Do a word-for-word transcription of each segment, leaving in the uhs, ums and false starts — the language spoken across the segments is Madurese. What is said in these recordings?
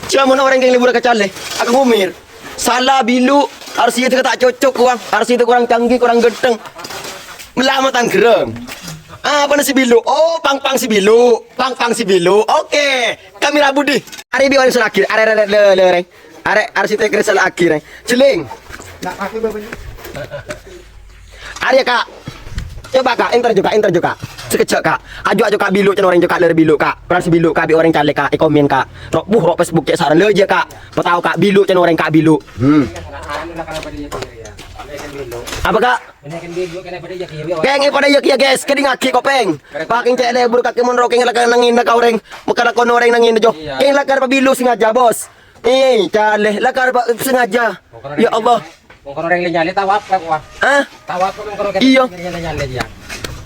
Jhâ' mon orèng kèng lebur ka calè, akagumir. Sala bilu, arsitek ta' cocok, wah. Arsitek kurang canggih, kurang ganteng. Mella ma' tanggerrang. Apana sè bilu? Oh, pang-pang sè bilu. Pang-pang sè bilu. Oke. Kamera budi. Arè bi' orèng sala akhir. Arè, arè, arè, arè, arè. Arè arsitek sala akhir. Jhelling. Arèya, Kak. Coba, Kak, enter jhughâ, enter jhughâ. Sakejjhâ', Kak. Aju, aju, Kak, bilu, cèn orèng jhughâ, lèr bilu, Kak. Kurang sè bilu, Kak, bi' orèng calè', Kak, è komen, Kak. Ro', buh, ro' Facebook cè' sarana jâ, Kak. Patao, Kak, bilu, cèn orèng, Kak, bilu. Hmm. Apa, Kak? Kèng è padâ jâ kèya, guys. Kèdingngaghi, kopèng. Pakèng cè' lebur, Kak, mon ro' kèng lakar nangèna ka orèng. Maka lakon orèng nangèna, Jo. Kèng lakar pabilu sengaja, Bos. Eh, calè', lakar pa-, sengaja. Ya Allah. Wong kono rèng nyalè tawaf ka, wah. Hah? Tawaf ka wong kono. Iyâ. Nyalè-nyalè, yâ.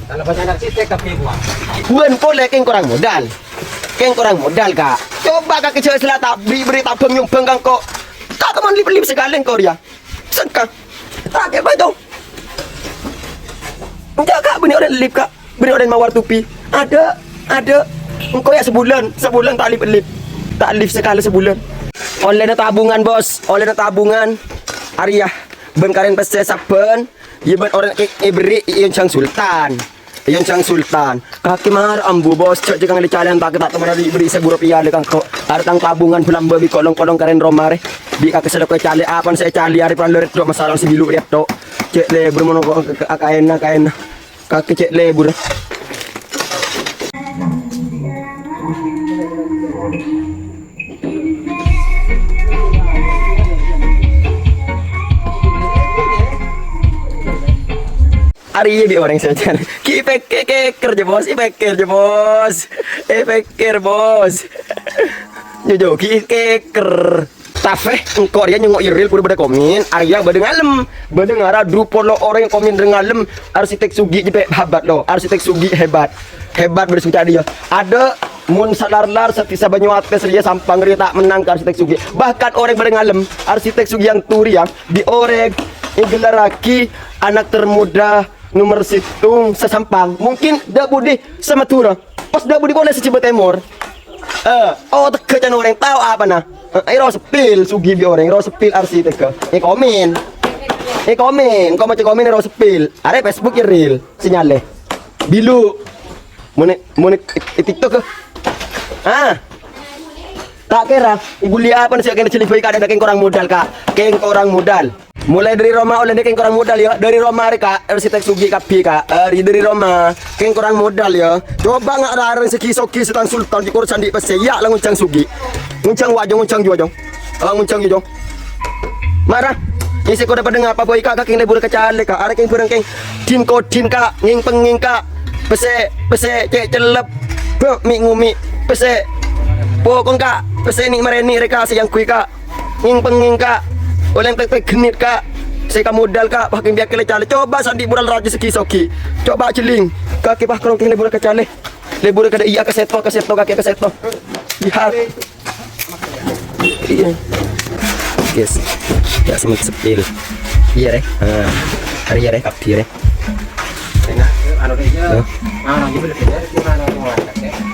Kalau banyak anak sitek, tapi, wah. Bân polè kèng korang modal. Kèng korang modal, Kak. Coba, Kak, kejhâ' sala ta' bri-, bri tabâng nyombhâng ka engko'. Kak, kaman lip-lip sakalè engko' rèya. Sengka. Ta' kèra, Bang, dong. Enjâ', Kak, bânnè orèng lip, Kak. Bânnè orèng mawar topi. Adâ', adâ'. Engko' yâ sabulân, sabulân ta' lip-lip. Ta' lip sakalè sabulân. Ollèna tabungan, Bos. Ollèna tabungan. Arèya, bân karèn pèssè sabbhân. Yâ bân orèng è-, èberri' è onjhâng Sultan. È onjhâng Sultan. Kakè mara ambu, Bos. Jhâ' jhâ' kang lè calè'an ta' kè ta' temen bri-, bri sèbu rupiah lè kangko. Arè tang tabungan bulâ bâbi kolong-kolong karèn roma rè. Bi' kakè sè lako ècalè, apana sè ècalè arè parlo rèddo masalah sè bilu rèya to. Cè' lebur mono ko-, ka-, kaènna, kaènna. Kakè cè' lebur. Arèya bi' orèng sè jhân. Ghi' pèkkèr jâ, Bos. Èpèkkèr jâ, Bos. Èpèkkèr, Bos. Jhâ', jhâ', ghi' pèkkèr. Tapè, engko' rèya nyongngo' Iril pura bâdâ komen, arèya bâdâ ngalem. Bâdâ ngara du polo orèng komen dâri ngalem, arsitek Sugi jepè' hebat, lo. Arsitek Sugi hebat. Hebat bâdâ sè ca'na, yâ. Adâ', mon salar-lar sè bisa bânnya' ates rèya Sampang rèya ta' mennang ka arsitek Sugi. Bahkan orèng bâdâ ngalem, arsitek Sugianto rèya bi' orèng èghellarraghi anak termuda nomer sèttong sè Sampang. Mungkin dâ' budi sè Madhurâ. Pas dâ' budi polè sè Jhâbâ Tèmor. Eh, oh, tegghâ can orèng tao apana. Eh, ro sepil, Sugi bi' orèng, ro sepil arsitek. È komen. È komen, kok maca komen ro sepil. Arè Facebook yâ rèl, sè nyalè. Bilu. Mone, mone, è TikTok, eh. Ah. Ta' kèra, ibu lia apana sè kènè jhelling bhâi kadâ' kèng korang modal, Kak. Kèng korang modal. Molaè dâri roma ollè kèng korang modal, yâ. Dâri roma rè, Kak. Arsitek Sugi kabbhi, Kak. Arè dâri roma. Kèng korang modal, yâ. Coba nga' rareng sè ghi-sogi sè tang Sultan, ghi' kor sandi' pèssè. Yâ, la ngonjhâng Sugi. Ngonjhâng wa', jhâng, ngonjhâng juwâ, jhâng. La ngonjhâng, jhâng. Mara. Ngèsè kodâ padâ ngapa, boy, Kak? Kèng lebur ka calè', Kak. Arè kèng bhâreng kèng din-kodin, Kak. Ngèng-pèngèng, Kak. Pèssè, pèssè cè' cellep. Bâ, mi'-ngomi'. Pèssè pokong, Kak. Pèssè ni'-marèni' rè, Kak, sè èyangghuy, Kak. Ngèng-pèngèng, Kak. Ollè tek-tek ghenit, Kak. Sè ka modal, Kak. Pakèng biyâ kèlè calè'. Coba sandi' moral rajâ sè ghi-sogi. Coba jhelling. Kakè pakrong kèng lebur ka calè'. Lebur kadâ' iyâ ka sètto, ka sètto, kakè ka sètto. Lihat. Iyâ. Guys. Yâ, semen sepil. Iyâ, rè. Ha. Arè iyâ, rè, kabbhi, rè. Hah?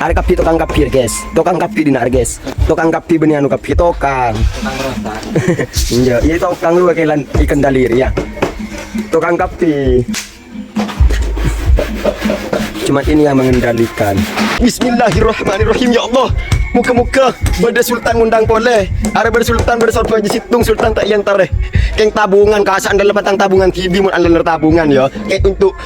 Arè kabbhi tokang kabbhi, guys. Tokang kabbhi dinna', guys. Tokang kabbhi bânnè anu kabbhi, tokang. Iyâ, iyâ tokang lu kèlan ikan dalir, yâ. Tokang kabbhi. Cuma ini yang mengendalikan. Bismillahirrahmanirrahim, ya Allah. Moga-moga bâdâ Sultan ngundang polè. Arè bâdâ Sultan, bâdâ sorbhâjâ sèttong Sultan ta' èyantarè. Kèng tabungan, kasa'an dâlem patang tabungan ghi' bi' mon alèr tabungan, yâ. Kèng untuk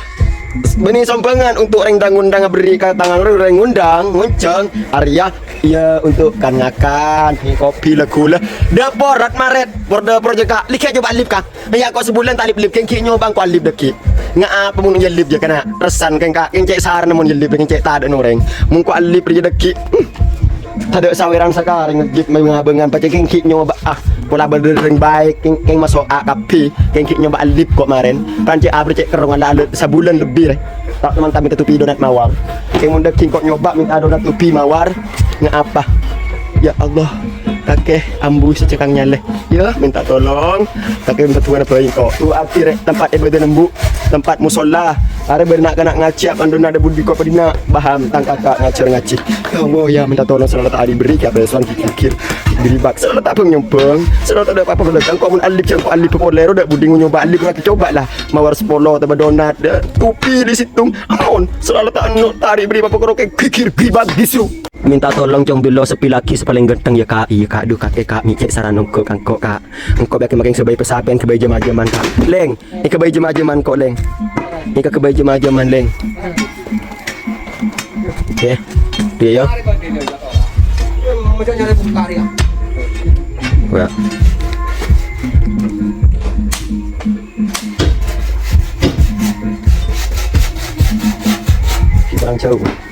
bânnè sombhângan untuk rèng dâng-ondâng aberri' ka tangan rèng ngundang, ngonjhâng, arèya, iyâ, untuk kan-ngakan, kopi, la-ghulâ. Dâpor, rat-marèt, por-dâpor jâ, Kak. Lèghâ coba lip, Kak. Yâ, kok sabulân ta' lip-lip, kèng ghi' nyoba engko' alip dâggi'. Nga' apa mon yâ lip jâ kana'? Ressan kèng ka-, kèng cè' sarana mon yâ lip, kèng cè' tadâ' orèng. Mon engko' alip rèya dâggi'. Hmm. Tadâ' sawèran sakarè ngejjit mabângan, pacè kèng ghi' nyoba, ah. Pola bâdâ rèng bhâi, kèng, kèng maso'a kabbhi. Kèng ghi' nyoba alip kok marèn. Kan cè' apa cè' kerrong ala-, ala sabulân lebbi rè. Ta' teman kami tetupi donat mawar. Kèng mon dâggi' kok nyoba mènta donat lebbi mawar. Nga' apa? Ya Allah. Kakè ambu sè cekang nyalè. Ya, minta tolong. Kakè minta tolong apa engko'? Tu ati rè, tempat ibadah nembu, tempat musola. Arè bâri' na'-kana' ngajhi, apa ndona dâ' budi ko' padina. Paham, tang kaka' ngajhâr ngajhi. Ya Allah, ya, minta tolong selalu tak diberi, apa sowan gigir. Diberi bak, selalu tak bang nyombang. Selalu tak ada apa-apa, kalau engkau pun alif, engkau alif, apa lero, dâ' budi nyoba alif, lagi coba lah. Mawar sepolo, tambah donat, dâ', tupi di situ. Ampun, selalu tak anu, tarik beri apa, karo kayak gigir, gibak, gisru. Minta tolong, Cong Billo, sepi lagi, sepalèng ganteng, ya, Kak. Iya, Kak. Duh, Kak, eh, Kak, micek saran engko', Kak, engko', Kak. Engko' bagi makin sebagai pesapen, kebayi jam-jaman, Kak. Leng, ini kebayi jam-jaman, kok, Leng. Ini kebayi jam-jaman, Leng. Oke, dia ya. Wah. Kurang jauh.